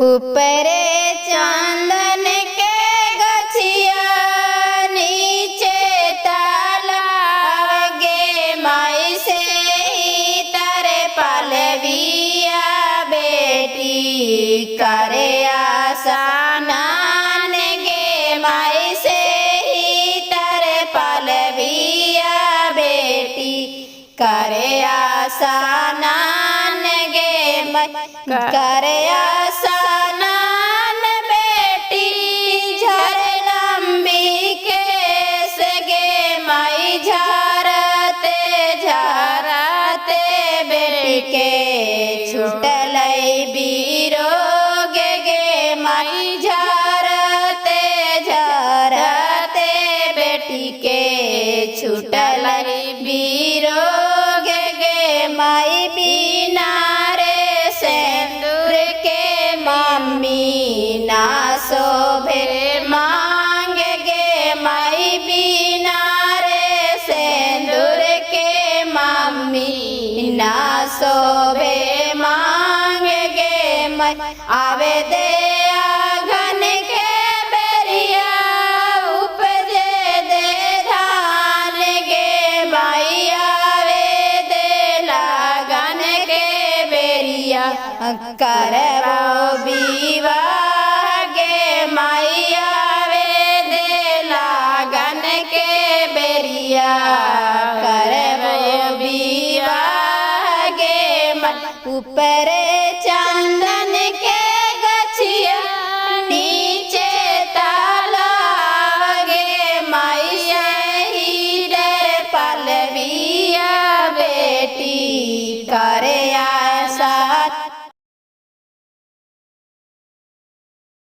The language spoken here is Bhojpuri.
ऊपरे चंदन के गछिया, नीचे तालाब गे माई से ही तारे पलविया बेटी करे आसानान गे माई से ही तारे पलविया बेटी करे आसानान गे माई करे आसानान बेटी झर लंबी केस गे माई झरते झरते बेटी के छूटल बीरोग गे माई झरते झरते बेटी के छूटल बीरोग गे माई बिना रे सिंदूर के मम्मी ना शोभे मांग गे माई बिना रे सिंदूर के मम्मी ना शोभे मांग गे माई आवे दे आघन के बेरिया उपजे दे धान गे माई आवे दे लगन के बेरिया करबो विवाह।